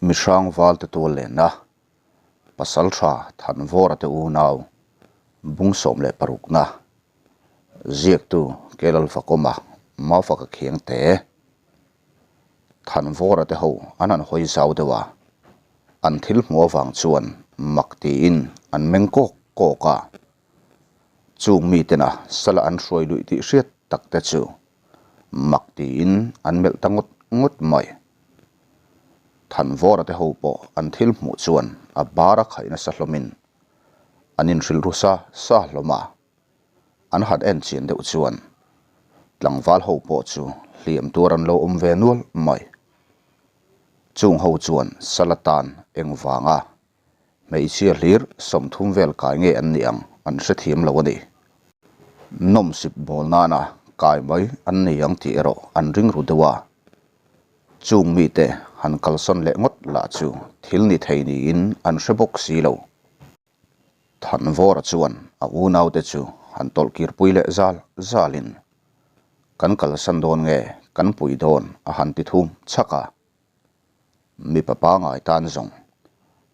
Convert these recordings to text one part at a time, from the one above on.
Mihrang valte tual lenna Pasaltha Thanvawra te unau bung 16 na ziaktu Kelalfakawma Mafaka Khiangte Thanvawra te ho an han hawi zau deuh a, an thil hmuh avang chuan mak tiin an meng kawk kawk a. Chung mitena sala an hruai luih tih hriat tak te chu mak tiin an melh ta ngawt ngawt mai. Thanvawra te ho pawh an thil hmuh chuan a bar a khaih nasa hlawmin an inhrilh ru sa sa hlawm a. An han en chian deuh chuan tlangval ho pawh chu hliam tuar an lo awm ve nual mai. Chung ho chuan Salatan engvanga hmeichhia hlir 30 vel kai nge an nih ang an hrethiam lo a ni. Nawmsip bawl nana kai mai an ni ang tih erawh an ring ru deuh a. Chung mite han kalsawn leh ngawt lah chu thil ni thei niin an hre bawk si lo. Thanvawra chuan a unaute chu han tawlhkirpui leh zal zalin, Kan kalsan dawn nge kan pui dawn a han ti thum chhak a. Mipa pangai tan zawng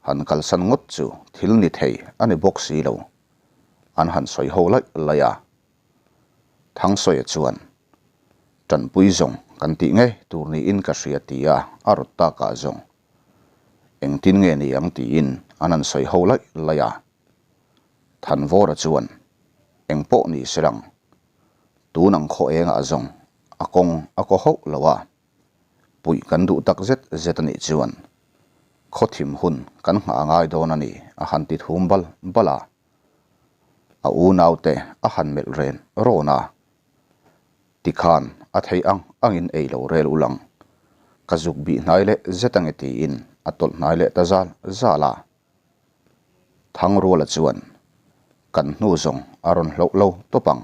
han kalsan ngawt chu thil ni thei a ni bawk si lo, an han sawi ho laih laih a. Thangsawiah chuan, Tanpui zawng kan tih ngei tur niin ka hria tia a rawt takah zawng Engtin nge ni ang tiin an han sawi ho laih laih a. Thanvawra chuan, Eng pawh ni se lang, tun ang khaw engah zawng a kawng a kaw hauh lo a, puih kan duh tak zet zet a nih chuan khaw thim hun kan nghah a ngai dawn a ni a han ti thum bal bal a. A unaute a han melh ren rawn a. Tikhan a thei ang angin ei lo rel u lang. Ka zuk bih hnai leh zet ange tiin a tawlh hnai leh ta zal zal a. Thangruala chuan kan hnu zawng a rawn hloh lo tawp ang.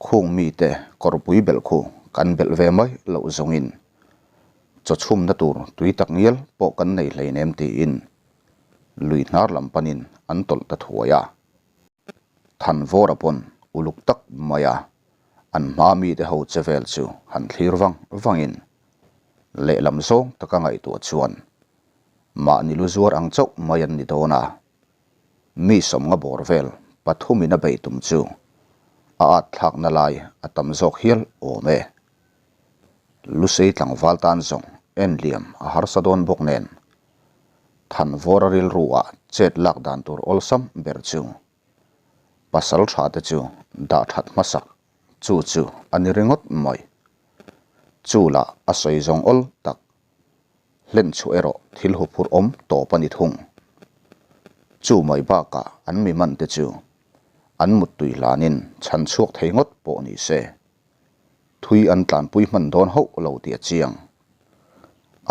Khung mite kawrpui belh khu kan belh ve mai loh zawngin chaw chhumna tur tui tak ngial pawh kan nei hleinem tiin lui hnar lam panin an tawlh ta thuai a. Thanvawra pawn uluk tak maia an hma mite ho che vel chu han thlir vang vangin lehlam zawng taka ngaihtuah chuan mahni lu zuar ang chauh mai an ni dawn a, mi 50 bawr vel pathumin a bei tum chu a at thlakna lai a tam zawk hial awm e. Lusei tlangval tan zawng en liam a harsa dawn bawk nen Thanvawra rilruah chet lak dan tur awlsam ber chu pasal tha te chu dah that hmasak chu chu a ni ringawt mai. Chu lah a sawi zawng awl tak hlen chhuah erawh thil huphurh awm tawp a ni thung. Chu mai bakah an mi man te chu an muttui hlanin chhan chhuak thei ngawt pawh ni se. Thui an tlanpui hman dawn hauh lo tih a chiang.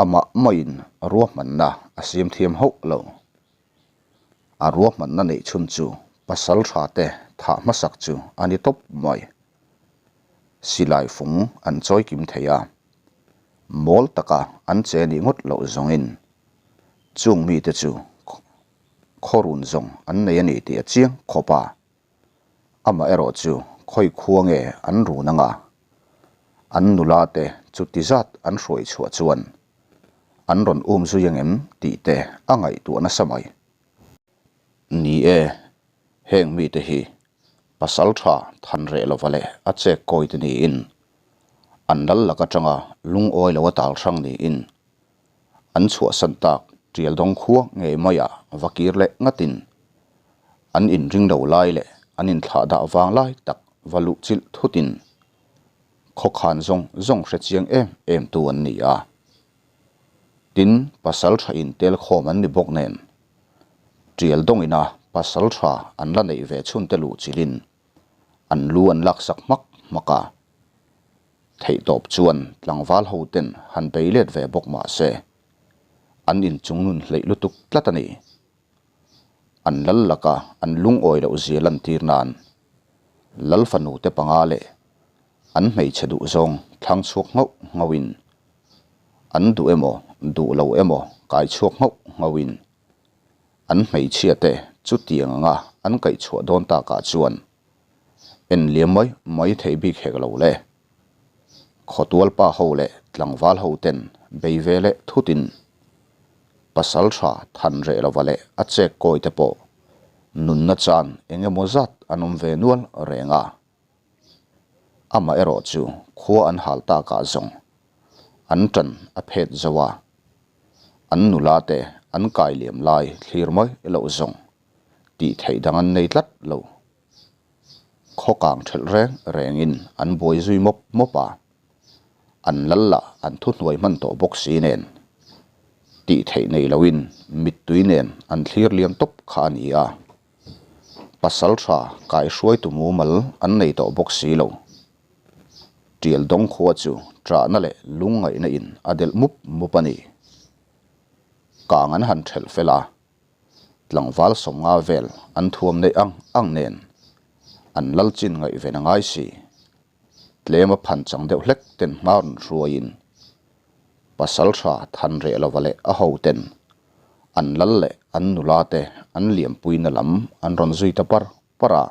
Amah maiin ruahmanna a siam thiam hauh lo. A ruahmanna neih chhun chu pasal tha te thah hmasak chu a ni tawp mai. Silai fung an chawi kim thei a, mawl taka an che nih ngawt loh zawngin chung mite chu khawrun zawng an nei a ni tih a chiang khawp a. Amaherawh chu khawi khua nge an run anga an nula te chu ti zat an hruai chhuah chuan an rawn um zui angem tih te a ngaihtuah nasa mai. Ni e, heng mite hi pasal tha than reh lova leh a chek kawi te niin an lal lak atanga lungawi lo a tal hrang niin an chhuahsan tak tial dawng khua ngei maiah va kir leh ngatin an inring lo lai leh an inthlah dah vang lai tak va luh chilh thutin khawkhan zawng zawng hre chiang em em tu an ni a. Tin, pasal tha in tel khawm an ni bawk nen tial dawngina pasal tha an la neih ve chhun te luh chilhin an lu an laksak hmak hmak a. Theihtawp chuan tlangval ho ten han bei let ve bawk mah se, an inchung nun hleih lutuk tlat a ni. An lal laka an lungawi loh zia lantir nan lal fanu te panga leh an hmeichhe duh zawng thlang chhuak nghauh nghauhin, an duh emaw duh lo emaw kai chhuak nghauh nghauhin an hmeichhia te chutiang anga an kaihchhuah dawn takah chuan En liam mai mai theih bik hek lo le. Khawtual pa ho leh tlangval ho ten bei ve leh thutin. Pasalṭha than reh lova leh a chek kawi te pawh nunna chan eng emaw zat an awm ve nual reng a. Amaherawhchu khua an hal takah zawng an ṭan a phet zo a, an nula te an kai liam lai thlir mai loh zawng tih theih dang an nei tlat lo. Khaw kang ṭhelh reng rengin an buai zui mawp mawp a, an lal lah an thuhnuai hman tawh bawk si nen tih theih nei loin mittui nen an thlir liam tawp kha a ni a. Pasal tha kaihruaitu mumal an nei tawh bawk si lo. Tial dawng khua chu ṭahna leh lungngaihna in a delh mup mup a ni. Kang an han ṭhelh fel a, tlangval 50 vel an thuam neih ang ang nen an lal chin ngaihven a ngai si. Tlem a phan chang deuh hlek ten hma rawn hruaiin pasal tha than reh lova leh a ho ten an lal leh an nula te an liampuina lam an rawn zui ta par par a.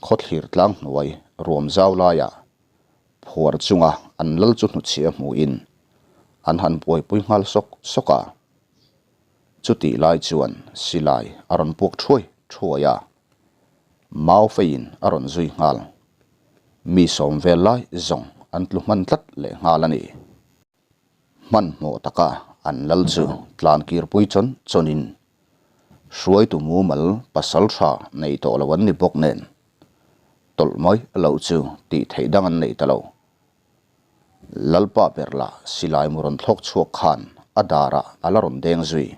Khawthlir tlang hnuai ruam zau laiah phuar chunga an lal chu hnuchhia hmuhin an han buaipui nghal sawk sawk a. Chutih lai chuan silai a rawn puak thuai thuai a, mau feiin a rawn zui nghal. Mi sawm vel lai zawng an tlu hman tlat leh nghal a ni. Hmanhmawh taka an lal chu tlan kirpui chawn chawnin hruaitu mumal pasal tha nei tawh lo an ni bawk nen tawlh mai loh chu tih theih dang an nei ta lo. Lalpa ber lah silai mu rawn thlawk chhuak khan a darah a la rawn deng zui.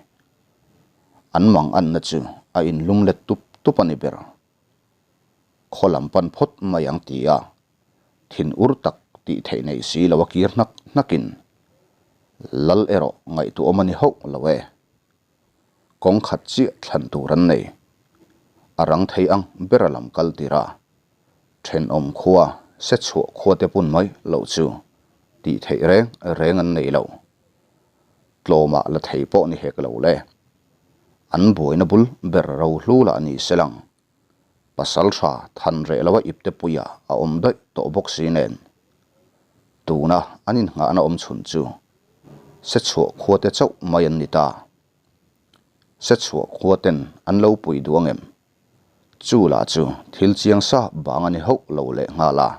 An mang anna chu a inlum let tup tup a ni ber. Khaw lam pan phawt mai ang ti a, thin ur tak tih theih nei si lo a kir hnak hnakin Lal erawh ngaihtuahawm a ni hauh lo e. Kawng khat chiah thlan tur an nei. A rang thei ang ber a lam kal tir a, thenawm khua se chhuah khua te pun mai loh chu tih theih reng reng an nei lo. Tlawmah la thei pawh ni hek lo le. An buaina bul ber ro hlu lah ni se lang. Pasal tha than reh lo a ipte puia a awm daih tawh bawk si nen. Tuna an innghahna awm chhun chu se chhuah khua te chauh mai an ni ta. Se chhuah khua ten an lo pui duh ang em? Chu lah chu thil chiang sa bang a ni hauh lo leh nghal a.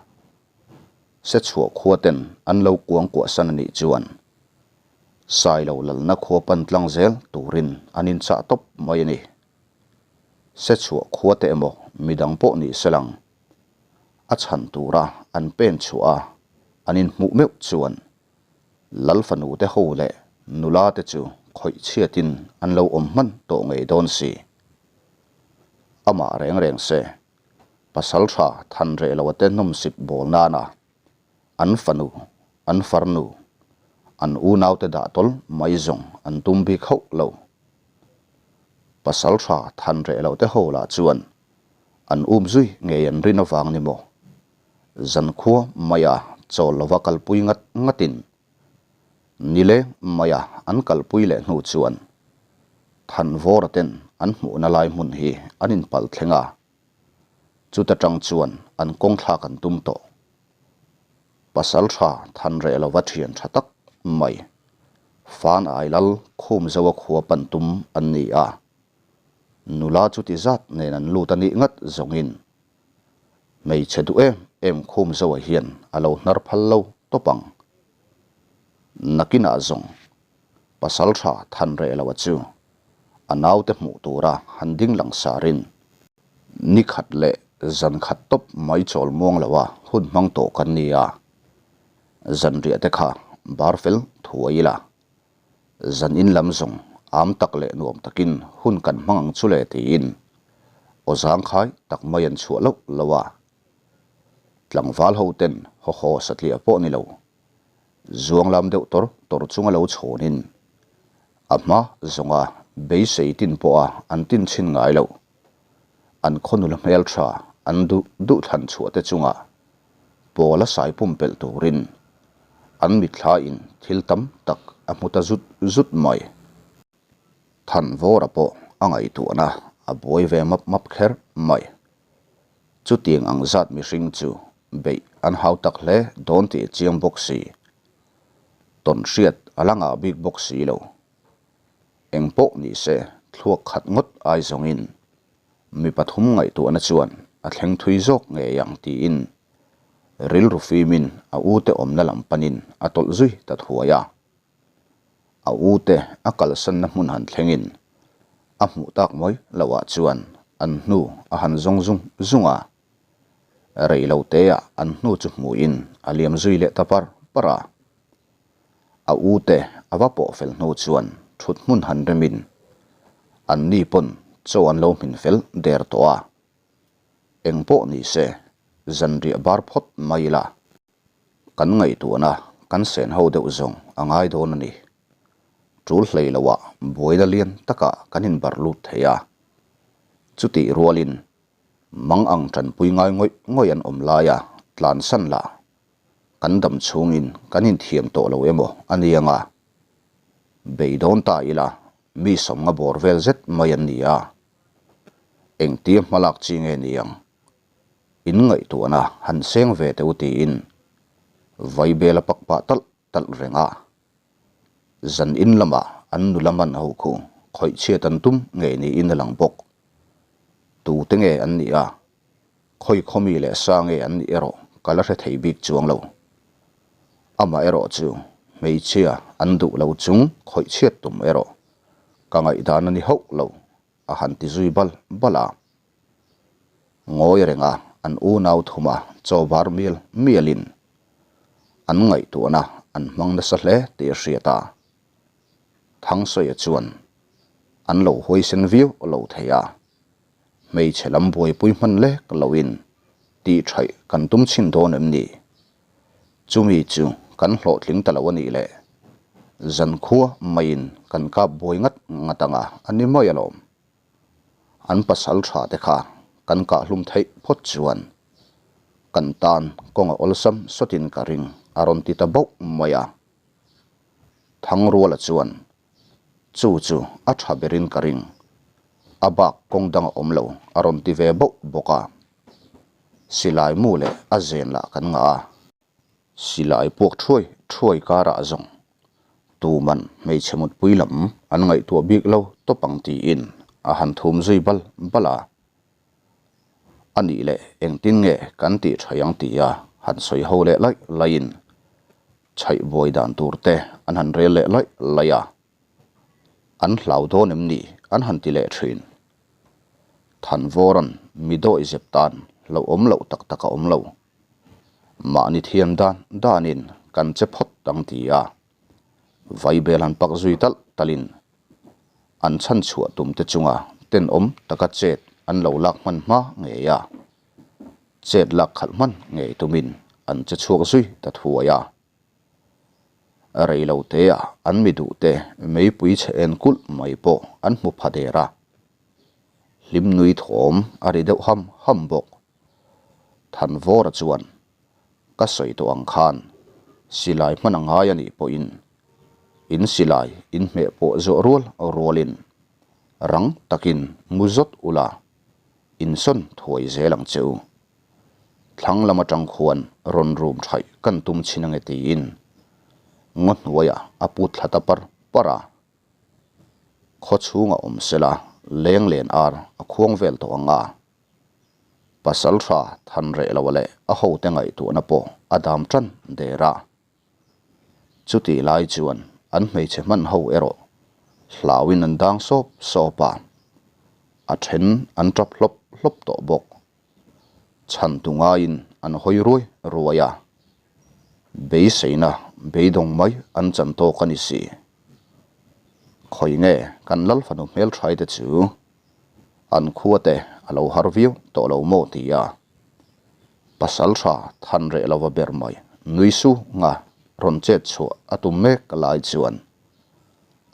Se chhuah khua ten an lo kuang kuah san a nih chuan Sailo lalna khua pan tlang zel turin an inchah tawp mai a ni. Se chhuah khua te emaw midang pawh ni se lang a chhan tura an pen chhuah a an inhmuh meuh chuan Lal fanu te ho leh nula te chu khawih chhiatin an lo awm hman tawh ngei dawn si. Amah reng reng se, pasal tha than reh lo ate nawmsip bawl nana an fanu, an farnu, an unaute dah tawl mai zawng an tum bik hauh lo. Pasal tha than reh lo te ho lah chuan an um zui ngei an rin avang ni maw? Zankhua maia chawl lova kalpui ngat ngatin nileng maia an kalpui leh hnu chuan Thanvawra ten an hmuhna lai hmun hi an inpalh thleng a, chuta tang chuan an kawng thlak an tum tawh. Pasal tha than reh lova thian tha tak mai Fan ai lal khum zoa khua pan tum an ni a, nula chuti zat nen an lut a nih ngat zawngin Hmeichhe duh em em khum zoa hian a lo hnar phal lo tawp ang. Nakinah zawng pasal tha than reh lo a chu a naute hmuh tura han ding lang sarin ni khat leh zan khat tawp mai chawl muang lo a hun hmang tawh kan ni a, zanriah te kha bar fel thuai ila Zan in lam zawng am tak leh nuam takin hun kan hmang ang chu le tiin aw zangkhai tak mai an chhuah loh loh a. Tlangval ho ten haw haw satliah pawh ni lo, zuang lam deuh tawr tawr chunga lo chhawnin a hma zawnga beisei tin pawha an tin chhin ngai lo. An khawnula hmeltha an duh duh thlan chhuah te chungah pawl a sai pumpelh turin an mitthla in thil tam tak a hmu ta zut zut mai. Thanvawra pawh a ngaihtuahna a buai ve map map kher mai. Chutiang ang zat mihring chu beih an hau tak hle dawn tih a chiang bawk si. Tawnhriat a la ngah bik bawk si lo. Eng pawh ni se thluak khat ngawt ai zawngin mi pathum ngaihtuahna chuan a thleng thui zawk ngei ang tiin rilru fimin a ute awmna lam panin a tawlh zui ta thuai a. A ute a kalsanna hmun han thlengin a hmuh tak mai loah chuan an hnu a han zawng zung zung a. Rei lo teah an hnu chu hmuhin a liam zui leh ta par par a. A ute a va pawh fel hnu chuan thut hmun han remin an ni pawn chaw an lo hmin fel der tawh a. Eng pawh ni se zanriah bar phawt mai ila. Kan ngaihtuahna kan sen ho deuh zawng a ngai dawn a ni. Tul hlei loah buaina lian takah kan inbarh lut thei a. Chutih rualin mang ang tanpui ngai ngawih ngawih an awm laia tlansan lah kan dam chhungin kan inthiam tawh lo emaw a ni anga. Beidawn ta ila mi sawmnga bawr vel zet mai an ni a. Engtia hmalak chi nge ni ang? In ngaihtuahna han seng ve teh u tiin Vaibel a pak pah talh talh reng a. Zan in lamah an nula man ho khu khawih chhiat an tum ngei niin a lang bawk. Tute nge an nih a, khawi khawmi leh sa nge an nih erawh ka la hre thei bik chuang lo. Amah erawh chu hmeichhia an duh lo chung khawih chhiat tum erawh ka ngaihdan a ni hauh lo a han ti zui bal bal a. Ngawi renga an unau thuma chaw bar mial mialin an ngaihtuahna an hmang nasa hle tih a hriat a. Thangsawiah chuan an lo huaisen viau lo thei a, hmeichhe lam buaipui hman lek loin tih thaih kan tum chhin dawn em ni? Chumi chu kan hlawhtling ta lo a nih le. Zankhua maiin kan kap buai ngat ngat anga a ni mai alawm. An pasal tha te kha kan kah hlum theih phawt chuan kan tan kawng a awlsam sawtin ka ring a rawn ti ta bauh mai a. Thangruala chuan Chu chu a tha berin ka ring. A bak kawng dang a awm lo a rawn ti ve bauh bawk a. Silai mu leh a zen lah kan ngah a. Silai puak thuai thuai karah zawng tuman hmeichhe mutpui lam an ngaihtuah bik lo tawp ang tiin a han thum zui bal bal a. A nih leh engtin nge kan tih thaih ang tia han sawi ho leh laih laihin chhaih buai dan tur te an han rel leh laih laih a. An hlau dawn em ni an han ti leh thin. Thanvawra'n mi dawi zep tan lo awm loh tak tak a awm lo. Mahni thiam dan danin kan che phawt ang ti a, vaibel han pak zui talh talhin an chhan chhuah tum te chunga tenawm taka chet an lo lak hman hma ngei a, chet lak khalh hman ngei tumin an che chhuak zui ta thuai a. Rei lo teah an mi duhte meipui chhe en kulh mai pawh an hmu pha der a, hlim nui thawm a ri deuh ham ham bawk. Thanvawra chuan ka sawi tawh ang khan silai hman a ngai a nih pawhin in silai in hmeh pawh zawh rual rualin rang takin mu zawt ula insawn thuai zel ang che u. Thlang lam atang khuan rawn rum thaih kan tum chhin ange tiin ngaw hnuaiah a put thla ta par par a. Khaw chhungah awm sela leng len ar a khuang vel tawh ang a. Pasal tha than reh lo leh a hote ngaihtuahna pawh a dam tan der a. Chutih lai chuan an hmeichhe hman ho erawh hlauin an dang sawp sawp a, a then an tap hlawp hlawp tawh bawk. Chhan tu ngaiin an hawi ruai ruai a, beiseina beidawng mai an chan tawk a ni si. Khawi nge kan lal fanu hmelthaite chu? An khua te a lo har viau tawh lo maw ti a, pasal tha than reh lova ber mai nui su nga rawn chet chhuah a tum mek lai chuan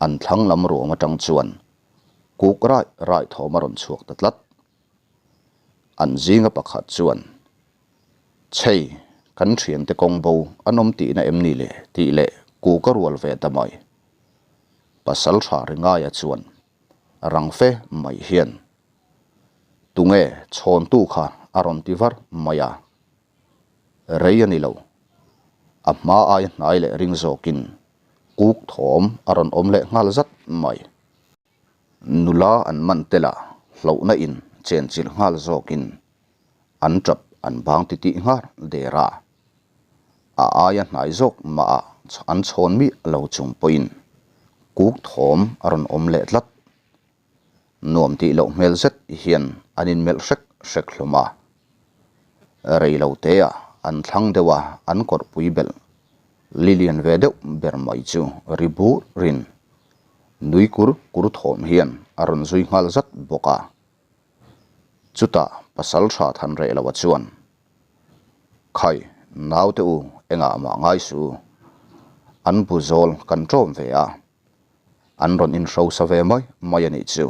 an thlang lam ruang atang chuan kuk raih raih thawm a rawn chhuak ta tlat. An zinga pakhat chuan, Chhei, kan thiante kawng bo an awm tihna em ni le? tih leh kuk a rual ve ta mai. Pasal tha ringaia chuan Rang fe mai hian tunge chhawntu kha a rawn ti var mai a, rei a ni lo. A hma aia hnai leh ring zawkin kuk thawm a rawn awm leh nghal zat mai. Nula an man tel a, hlauhna in chenchilh nghal zawkin an tap an bang titih nghar der a. A aia hnai zawk mah ah an chhawn miah lo chung pawhin kuk thawm a rawn awm leh tlat. Nuam tih loh hmel zet hian an inmelh hrek hrek hlawm a. Rei lo te ah an thlang deuh a, an kawrhpui belh li lian ve deuh ber mai chu ri bur rin nui kur kur thawm hian a rawn zui nghal zat bawk a. Chutah pasal tha than reh loh a chuan, Khai, naute u engah mah ngai suh u, an bu zawl kan ṭawm ve a, An rawn inhrosa ve mai mai a nih chu.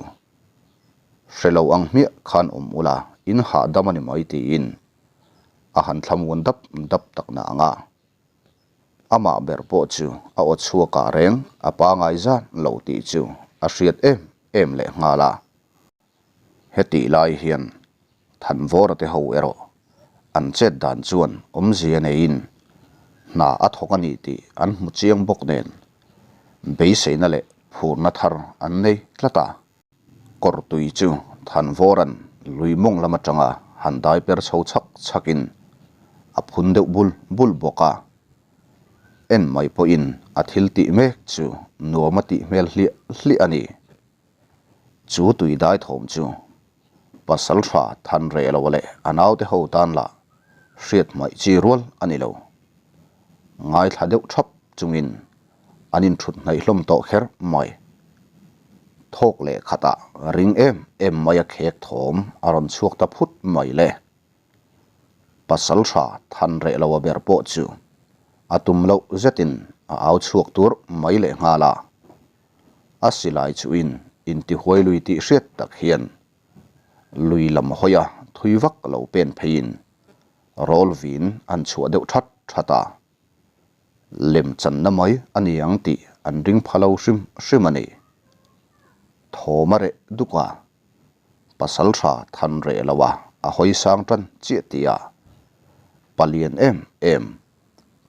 Hre lo ang hmiah khan awm ula, in hahdam a ni mai tiin a han thlamuan dap dap tak na ang a. Amah ber pawh chu a aw chhuakah reng a pangai zan lo tih chu a hriat em em leh nghal a. Hetih lai hian Thanvawra te ho erawh an chet dan chuan awmzia neiin hna a thawk a ni tih an hmu chiang bawk nen beiseina leh phurna thar an nei tlat a. Kawrtui chu Thanvawra'n lui mawng lam atanga han dai per chho chhak chhakin a phun deuh bul bul bawk a. En mai pawhin a thil tih mek chu nuam a tih hmel hliah hliah a ni. Chu tui dai thawm chu pasal tha than reh lo leh a naute ho tan lah hriat hmaih chi rual a ni lo. Ngaithla deuh thap chungin an inthut hnaih hlawm tawh kher mai. Thawk leh khatah ring em em mai a khek thawm a rawn chhuak ta phut mai le. Pasal tha than reh lo a ber pawh chu a tum loh zetin a au chhuak tur mai leh nghal a. A silai chuhin intihuai lui tih hriat tak hian lui lam hawi a thui vak lo pen pheiin rawl vin an chhuah deuh that that a, lem channa mai a ni ang tih an ring pha lo hrim hrim a ni. Thawm a reh duk a, pasal tha than reh lo a a hawi sang tan chiah tih a palian em em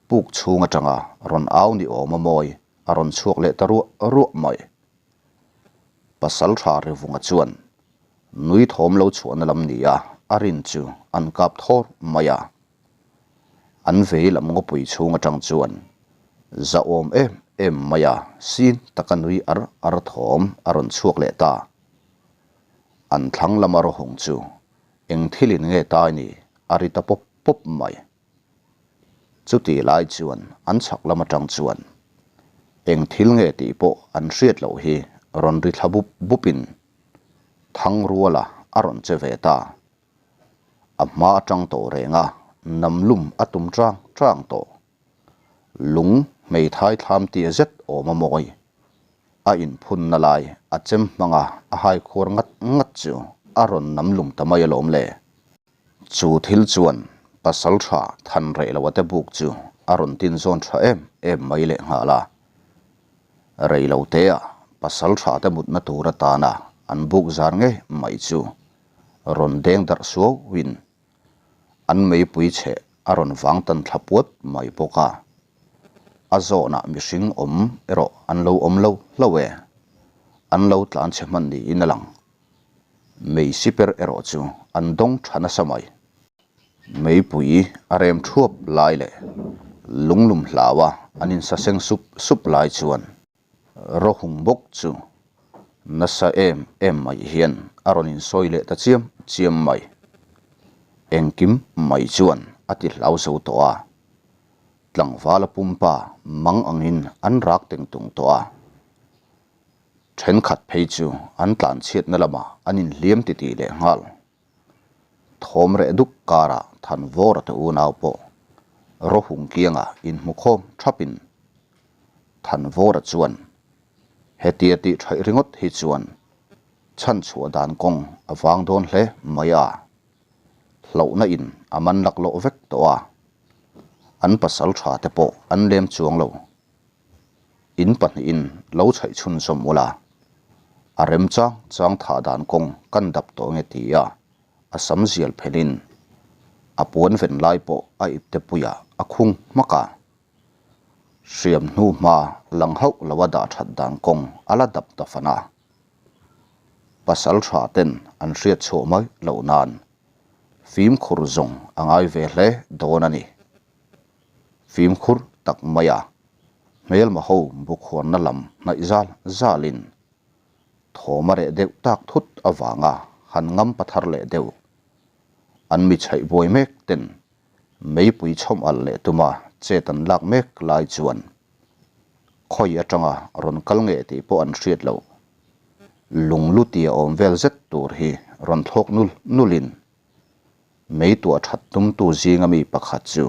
puk chhung atanga rawn au ni awm a mawi a rawn chhuak leh ta ruah ruah mai. Pasal tha Rivunga chuan nui thawm lo chhuahna lam nia a rin chu an kap thawr mai a. An vei lam ngawpui chhung atang chuan zahawm em em mai a sin taka nui ar ar thawm a rawn chhuak leh ta. An thlang lama rawhawng chu eng thilin nge tai ni a ri ta pawp pawp mai. Chutih lai chuan an chhak lam atang chuan eng thil nge tih pawh an hriat loh hi rawn ri thla bup bupin Thangruala a rawn che ve ta. A hma atang tawh reng a nam lum a tum chang chang tawh. Lung hmeithai thlam tia zet awm a mawi. A inphunna lai a chem hmanga a haikhuar ngat ngat chu a rawn nam lum ta mai alawm le. Chu thil chuan pasal tha than reh lo ate buk chu a rawn tin zawn tha em em mai leh nghal a. Rei lo te ah pasal tha te mutna tur atana an buk zar ngei mai chu rawn deng darh suau in an meipui chheh a rawn vang tan thla puat mai bawk a. A zawnah mihring awm erawh an lo awm lo hlauh e. An lo tlan chhe hman niin a lang. Mei siper erawh chu an dawng tha nasa mai. Meipui a rem thuap lai leh lunglum hlaua an insaseng sup sup lai chuan rawhung bawk chu nasa em em mai hian a rawn insawi leh ta chiam chiam mai. Engkim mai chuan a ti hlau zo tawh a, tlangvala pumpa mang angin an rak teng tung tawh a. Thenkhat phei chu an tlanchhiatna lamah an inhliam titih leh nghal. Thawm reh duk karah Thanvawra te unau pawh Rawhung kiangah inhmukhawm thapin Thanvawra chuan hetia tih thaih ringawt hi chuan chhanchhuah dan kawng a vang dawn hle mai a, hlauhna in a man laklawh vek tawh a, an pasal tha te pawh an lem chuang lo. In pahnihin lo chhaih chhunzawm ula, a rem chang chang thah dan kawng kan dap tawh nge ti a, a sam zial phelhin a puan ven lai pawh a ipte puiah a khung hmak a. Hriam hnu hma lang hauh lo a dah that dan kawng a la dap ta fan a. Pasaltha ten an hriat chhuah mai loh nan fimkhur zawng a ngai ve hle dawn a ni. Fimkhur tak maia hmelma ho bukhuarna lam hnaih zal zalin thawm a reh deuh tak thut avanga han ngam pathar leh deuh an mi chhaih buai mek ten meipui chhawm alh leh tuma chet an lak mek lai chuan khawi atanga rawn kal nge tih pawh an hriat loh. Lunglu tia awm vel zet tur hi rawn thlawk nul nulin mei tuah that tumtu zinga mi pakhat chu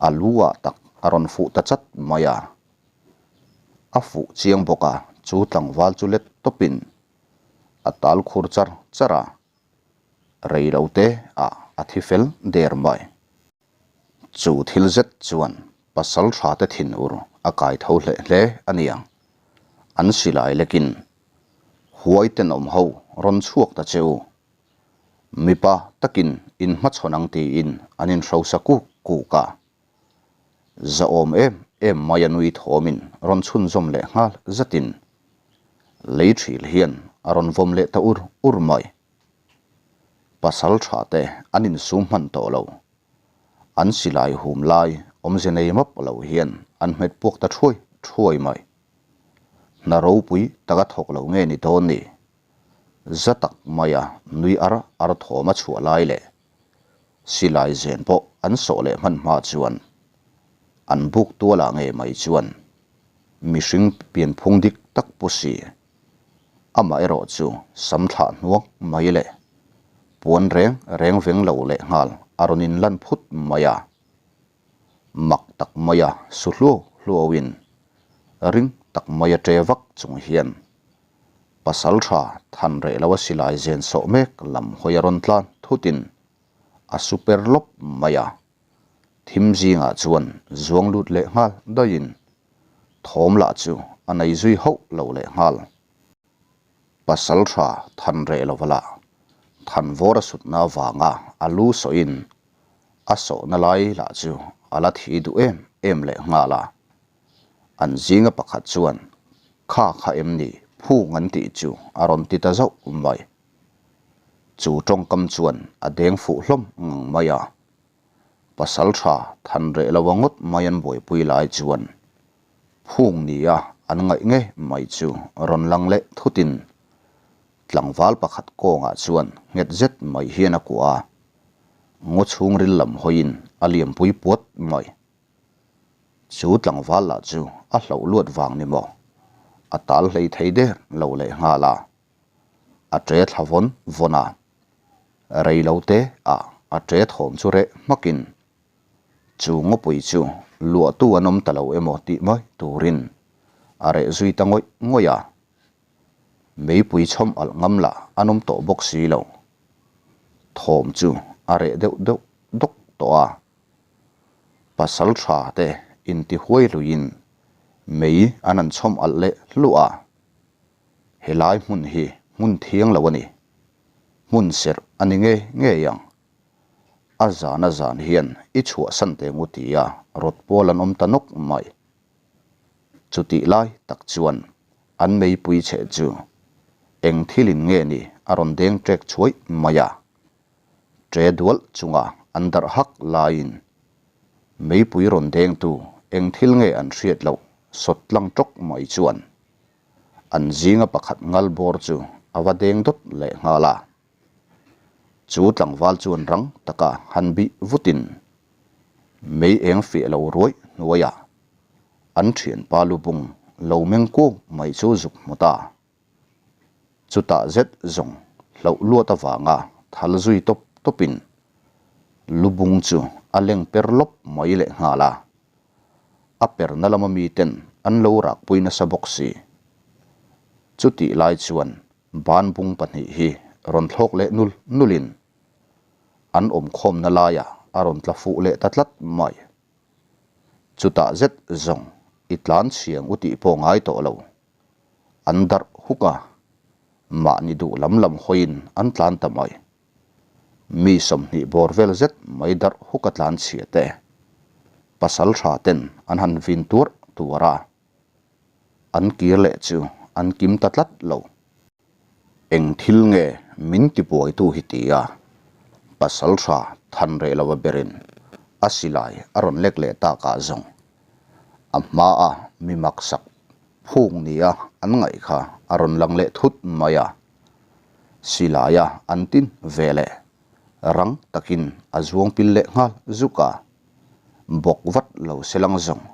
a lu ah tak a rawn fuh ta chat mai a. A fuh chiang bawk a, chu tlangval chu let tawpin a tal khur char char a, rei lo te ah a thi fel der mai. Chu thil zet chuan pasal tha te thin ur a kai tho hleh hle a niang. An silai lekin huai tenawm ho rawn chhuak ta che u. Mipa takin in hmachhawn ang tiin an inhrosa kuk kuk a. Zahawm em em mai a nui thawmin rawn chhunzawm leh nghal zatin lei thil hian a rawn vawm leh ta ur ur mai. Pasal tha te an insum hman tawh lo. An silai hum lai awmze nei map lo hian an hmet puak ta thuai thuai mai. Hna ropui taka thawk lo nge ni dawn ni? Za tak maia nui ar ar thawm a chhuah lai leh silai zen pawh an sawh leh hman hma chuan an buk tualah ngei mai chuan mihring pianphung dik tak pu si Amaherawh chu sam thlah hnuak mai leh puan reng reng veng lo leh nghal a rawn in lan phut mai a. Mak tak maia su hluau hluauin ring tak maia ṭe vak chung hian pasal tha than reh lo a silai zen sawh mek lam hawi a rawn tlan thutin a su per lawp mai a. Thim zingah chuan zuang lut leh nghal daihin thawm lah chu a nei zui hauh lo leh nghal. Pasal tha than reh lo va lah, than vawr a sutna avanga a lu sawhin a sawhna lai lah chu a la thi duh em em leh nghal a. An zinga pakhat chuan, Kha kha em ni, phung an tih chu a rawn ti ta zauh mai. Chu tawngkam chuan a deng fuh hlawm ngang mai a. Pasal tha than reh lo a ngawt mai an buaipui lai chuan phung nia an ngaih nge mai chu rawn lang leh thutin tlangval pakhat kawngah chuan nghet zet mai hian a kuah a, ngaw chhungril lam hawiin a liampui puat mai. Chu tlangval lah chu a hloh luat vang ni maw? A tal hlei thei der lo leh nghal a. A ṭe thla vawn vawn a, rei lo te ah a ṭe thawm chu reh hmakin chu ngawpui chu luahtu an awm ta lo emaw tih mai turin a reh zui ta ngawih ngawih a. Meipui chhawm alh ngam lah an awm tawh bawk si lo. Thawm chu a reh deuh deuh dawk tawh a. Pasal tha te intihuai luiin mei an han chhawm alh leh hluah a. Helai hmun hi hmun thiang lo a ni. Hmun serh a ni ngei ngei ang. A zan a zan hian i chhuahsan teh ngu tia rawt pawl an awm ta nawk mai. Chutih lai tak chuan an meipui cheh chu eng thilin nge ni a rawn deng ṭek chhuai mai a. Ṭe dual chunga an darh hak laiin meipui rawn dengtu eng thil nge an hriat loh sawt tlang ṭawk mai chuan An zinga pakhat ngal bawr chu a va deng dawt leh nghal a. Chu tlangval chuan rang taka han bih vutin mei eng fiah lo ruai hnuaiah an thianpa lubung lo meng kuau mai chu zuk hmu ta. Chutah zet zawng hlauh luat avanga thal zui tawp tawpin lubung chu a leng per lawp mai leh nghal a. A perna lama miten an lo rakpui nasa bawk si. Chutih lai chuan banbung pahnih hi rawn thlawk leh nul nulin an awmkhawmna laiah a rawn tla fuh leh ta tlat mai. Chutah zet zawng i tlan chhiang u tih pawh ngai tawh lo. An darh huk a, mahni duh lam lam hawiin an tlan ta mai. Mi 20 bawr vel zet mai darh huk a tlan chhia te, pasal tha ten an han vin tuarh tuarh a, an kir leh chu an kim ta tlat lo. Eng thil nge min tibuaitu hi ti a, Pasalṭha Thanrehlova berin a silai a rawn lek leh takah zawng a hmaa mi maksak phung nia an ngaih kha a rawn lang leh thut mai a. Silaia an tin ve leh rang takin a zuang pil leh nghal zuk a, bawk vat lo se lang zawng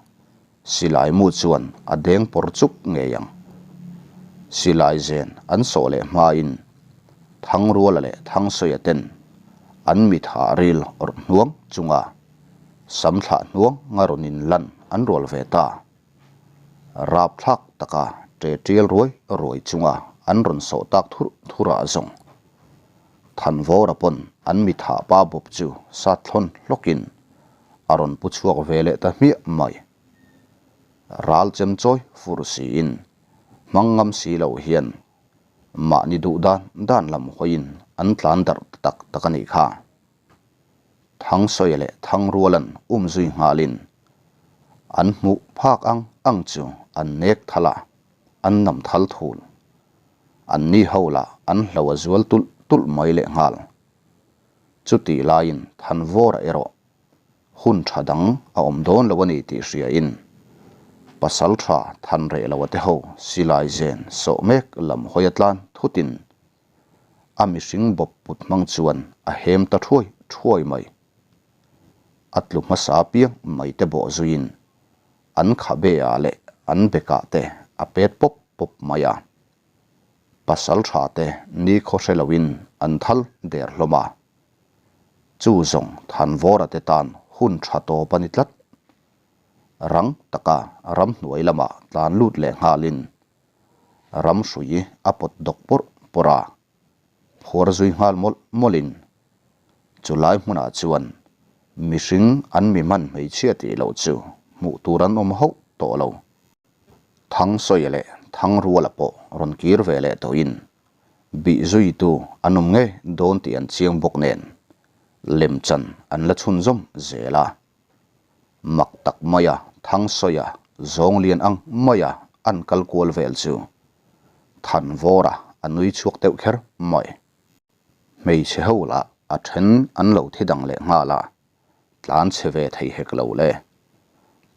Silai mu chuan a deng pawr chuk ngei ang. Silai zen an sawh leh hmain Thangruala leh Thangsawiah ten an mit hah ril awrh hnuang chunga sam thlah hnuang nga rawn in lan an rual ve ta. Rapthlak taka ṭe ṭial ruai ruai chunga an rawn sawh tak thurh thurah zawng Thanvawra pawn an mit hah pa bawp chu sat thlawn hlawkin a rawn pu chhuak ve leh ta hmiah mai. Ral chem chawi fur siin hmang ngam si lo hian mahni duh dan dan lam hawiin an tlan darh ta tak tak a nih kha. Thangsawi leh Thangrualan um zui nghalin an hmuh phak ang ang chu an nek thal a, an nam thal thul. An ni ho lah an hlo a zual tulh tulh mai leh nghal. Chutih laiin Thanvawra erawh hun tha dang a awm dawn lo a ni tih hriain pasal tha than reh lo a te ho silai zen sawh mek lam hawi a tlan thutin a mihring bawp put hmang chuan a hem ta thuai thuai mai. A tlu hmasa piang mai te bawh zuiin an khabe ah leh an bekah te a pet pawp pawp mai a. Pasal tha te ni khaw hre loin an thal der hlawm a. Chu zawng Thanvawra te tan hun tha tawp a ni tlat. Rang taka ramhnuai lamah tlan lut leh nghalin ramhrui a pawt dawk pawrh pawrh a, phuar zui nghal mawlh mawlhin chulai hmunah chuan mihring an mi hman hmeichhia tih loh chu hmuh tur an awm hauh tawh lo. Thangsawi leh Thangruala pawh rawn kir ve leh tawhin bih zuitu an awm ngei dawn tih an chiang bawk nen lemchan an la chhunzawm zel a. Mak tak maia Thangsawiah zawng lian ang maia an kal kual vel chu Thanvawra a nui chhuak deuh kher mai. Hmeichhe ho lah a then an lo thi dang leh nghal a, tlan chhe ve thei hek lo le.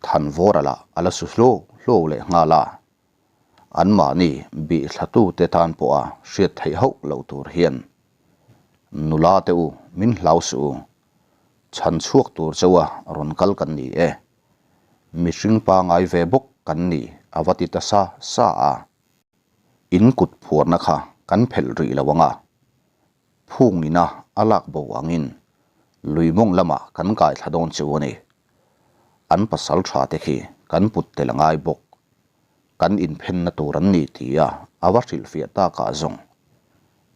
Thanvawra lah a la su hlo hlo leh nghal a, anmahni bih thlatute tan pawha hriat theih hauh lo tur hian nula te u min hlau suh u, chhan chhuak tur chauha rawn kal kan ni e, mihring pangai ve bawk kan ni a va ti ta sa sa a. In kut phuarna kha kan phelh rih lo ang a, phungina a lak bo angin lui mawng lamah kan kai thla dawn chu a ni. An pasal tha te khi kan put tel a ngai bawk. Kan inphenna tur an ni tia a va hrilhfiah takah zawng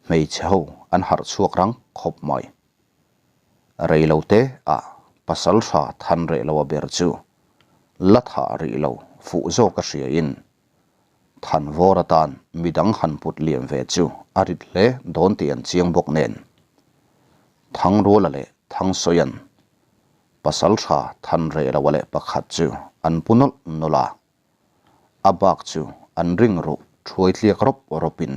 hmeichhe ho an harh chhuak rang khawp mai. Reilote ah pasal tha than reh lo a ber chu la thah rih lo fuh zawk a hriain Thanvawr atan midang han put liam ve chu a rit hle dawn tih an chiang bawk nen. Thangruala leh Thangsawian pasal tha Thanrehloa leh pakhat chu an pu nawlh nawlh a, a bak chu an ring ruh thuai tliak rawp rawpin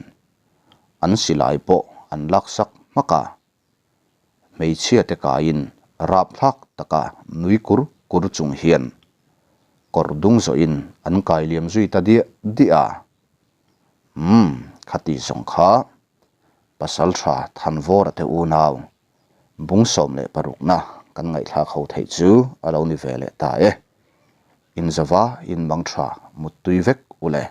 an silai pawh an laksak hmak a. Hmeichhia te kaiin rapthlak taka nui kur kur chung hian kawr dung zawhin an kai liam zui ta diah diah a. Umm, khati zawng kha Pasaltha Thanvawra te unau bung 16na kan ngaihthlak ho theih chu a lo ni ve leh ta e. Inzava inmang tha muttui vek u le.